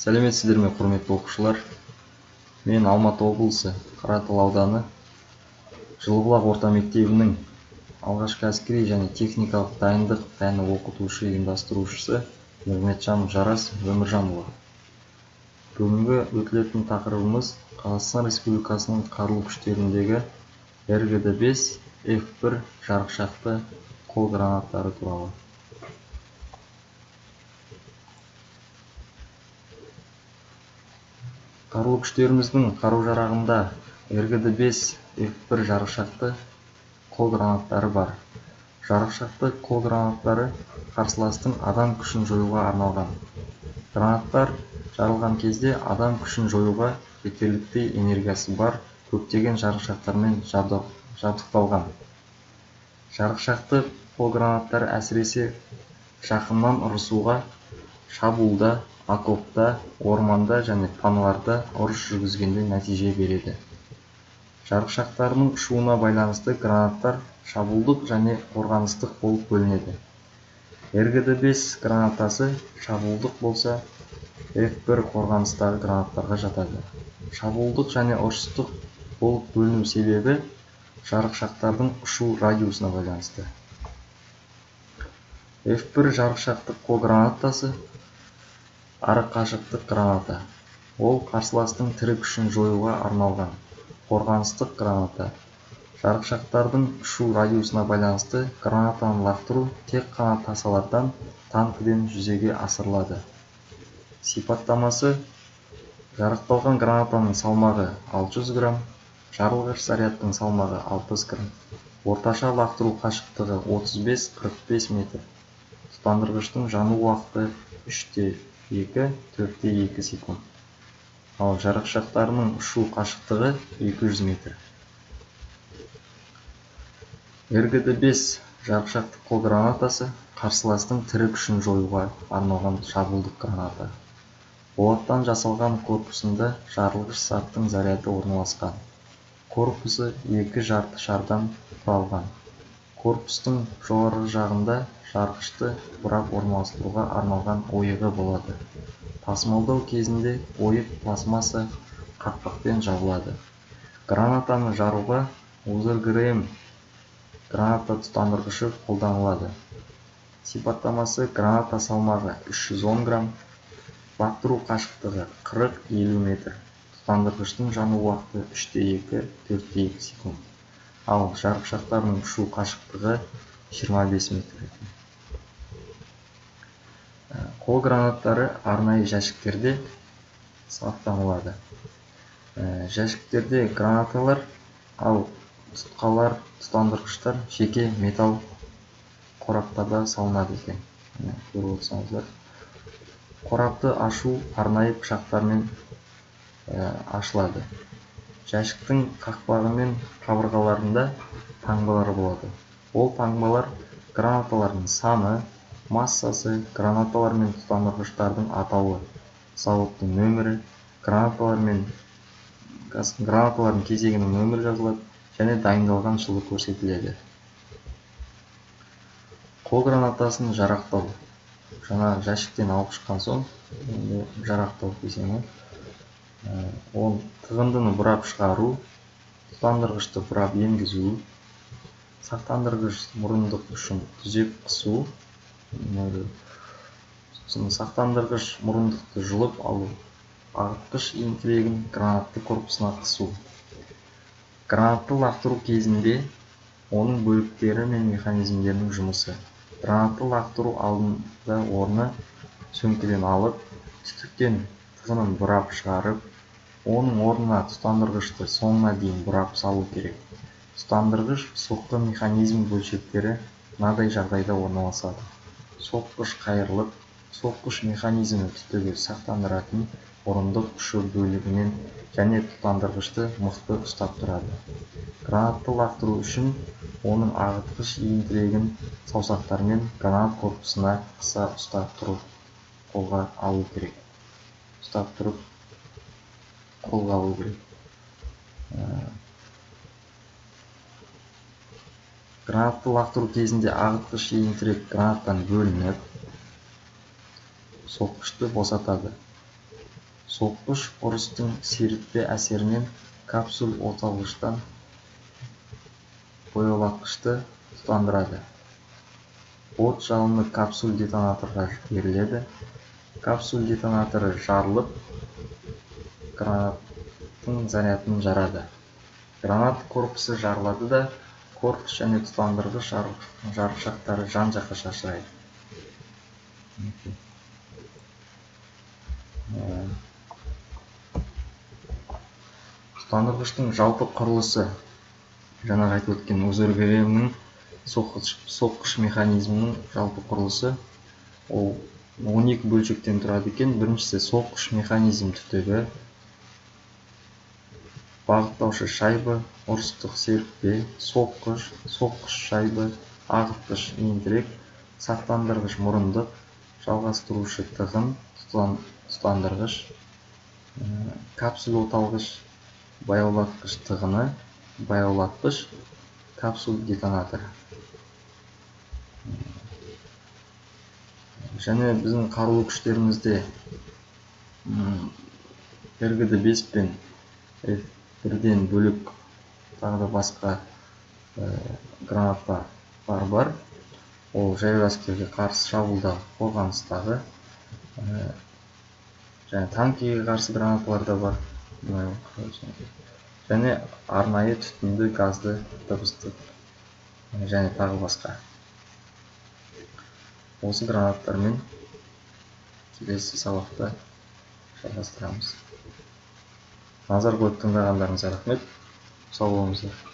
Сәлеметсіздер ме, құрметті оқушылар! Мен Алматы облысы, Қаратал ауданы, Жылыбұлақ орта мектебінің алғашқы әскери және техникалық дайындық пәні оқытушы ұйымдастырушысы Нығметжанов Жарас Өміржанұлы. Бүгінгі өтілетін тақырыбымыз Қазақстан Республикасының Қарулы күштеріндегі РГД-5 F1 жарықшақты қол гранаттары туралы. Қарулы күштеріміздің қару-жарағында РГД-5 F1 жарықшақты қол гранаттары бар. Жарықшақты қол гранаттары қарсыластың адам күшін жоюға арналған. Гранаттар жарылған кезде адам күшін жоюға жетерліктей энергиясы бар көптеген жарықшақтармен жабдықталған. Жарықшақты қол гранаттары әсіресе жақыннан ұрысуға, шабуылда, окопта, орманда және паналарда ұрыс жүргізгенде нәтиже береді. Жарықшақтарының ұшуына байланысты гранаттар шабуылдық және қорғаныстық болып бөлінеді. РГД-5 гранатасы шабуылдық болса, F1 қорғаныстағы гранаттарға жатады. Шабуылдық және ұрыстық болып бөліну себебі жарықшақтардың ұшу радиусына байланысты. F1 жарықшақты қол гранатасы арақашықтық граната. Ол қарсыластың тірі күшін жоюға арналған қорғаныстық граната. Жарықшақтардың ұшу радиусына байланысты гранатаны лақтыру тек қана тасалардан, танкіден жүзеге асырылады. Сипаттамасы: жарақталған гранатаның салмағы 600 грамм, жарылғыш зарядтың салмағы 60 грамм, орташа лақтыру қашықтығы 35-45 метр, тұтандырғыштың жану уақыты 3,2-4,2 секунд, ал жарықшақтарының ұшу қашықтығы 200 метр. РГД-5 жарықшақты қол гранатасы қарсыластың тірі күшін жоюға арналған шабуылдық граната. Болаттан жасалған корпусында жарылғыш заттың заряды орналасқан. Корпусы екі жарты шардан құралған. Корпустың жоғарғы жағында жарғышты бұрап орналастыруға арналған ойығы болады. Тасымалдау кезінде ойық пластмасса қақпақпен жабылады. Гранатаны жаруға УЗРГРМ граната тұтандырғышы қолданылады. Сипаттамасы: граната салмағы 310 грамм, лақтыру қашықтығы 40-50 метр, тұтандырғыштың жану уақыты 3,2-4,2 секунд, ал жарықшақтарының ұшу қашықтығы 25 метр екен. Қол гранаттары арнайы жәшіктерде сақталады. Жәшіктерде гранаталар, ал тұтқалар, тұтандырғыштар жеке металл қораптарда салынады екен. Көріп отырсаңыздар. Қорапты ашу арнайы пышақтармен ашылады. Жәшіктің қақпағы мен қабырғаларында таңбалар болады. Ол таңбалар гранаталардың саны, массасы, гранаталар мен тұтандырғыштардың атауы, зауыттың нөмірі, гранаталардың кезегінің нөмірі жазылады және дайындалған жылы көрсетіледі. Қол гранатасын жарақтау. Жаңа жәшіктен алып шыққан соң, енді жарақтау кезеңі. Ол тығындыны бұрап шығару, тұтандырғышты бұрап енгізу, сақтандырғыш мұрындық үшін түзеп қысу, сосын сақтандырғыш мұрындықты жұлып алу, ағытқыш ентірегін гранатты корпусына қысу. Гранатты лақтыру кезінде оның бөліктері мен механизмдерінің жұмысы. Гранатты лақтыру алдында орны сөмкеден алып, түтіктен тығынын бұрап шығарып, оның орнына тұтандырғышты соңына дейін бұрап салу керек. Тұтандырғыш соққы механизмі бөлшектері мынадай жағдайда орналасады. Соққыш қайырылып, соққыш механизмі түтігі сақтандыратын ұрындық ұшы бөлігінен және тұтандырғышты мықты ұстап тұрады. Гранатты лақтыру үшін оның ағытқыш ентірегін саусақтармен гранат корпусына қыса ұстап тұрып қолға алу керек. Ұстап тұрып қолға алу керек. Гранатты лақтыру кезінде ағытқыш ентірек гранаттан бөлініп, соққышты босатады. Соққыш ұрыстың серіппе әсерінен капсюль оталғыштан бояулатқышты тұтандырады. От жалыны капсюль детонаторға беріледі. Капсюль детонаторы жарылып, гранаттың зарядын жарады. Гранат корпусы жарылады да, корпус және тұтандырғыш жарықшақтары жан-жаққа шашырайды. Тұтандырғыштың жалпы құрылысы жаңағы айтып өткен УЗРГМ-нің соққыш механизмінің жалпы құрылысы ол 12 бөлшектен тұрады екен. Біріншісі соққыш механизм түтігі, бағыттаушы шайба, ұрыстық серіппе, соққыш, соққыш шайба, ағытқыш иінтірек, сақтандырғыш мұрындық, жалғастырушы тығын, тұтандырғыш, капсюль оталғыш, баяулатқыш тығыны, баяулатқыш, капсюль детонаторы. Және біздің қарулы күштерімізде РГД-5 пен F1-ден бөлек тағы да басқа гранаттар бар. Ол жаяу әскерге қарсы шабуылдағы, қорғаныстағы, және танкіге қарсы гранаталар да бар. Және арнайы түтінді, газды, дыбыстық және тағы басқа. Осы гранаттармен келесі сабақта жалғастырамыз. Назар қойып тыңдағандарыңызға рахмет. Сау болыңыздар.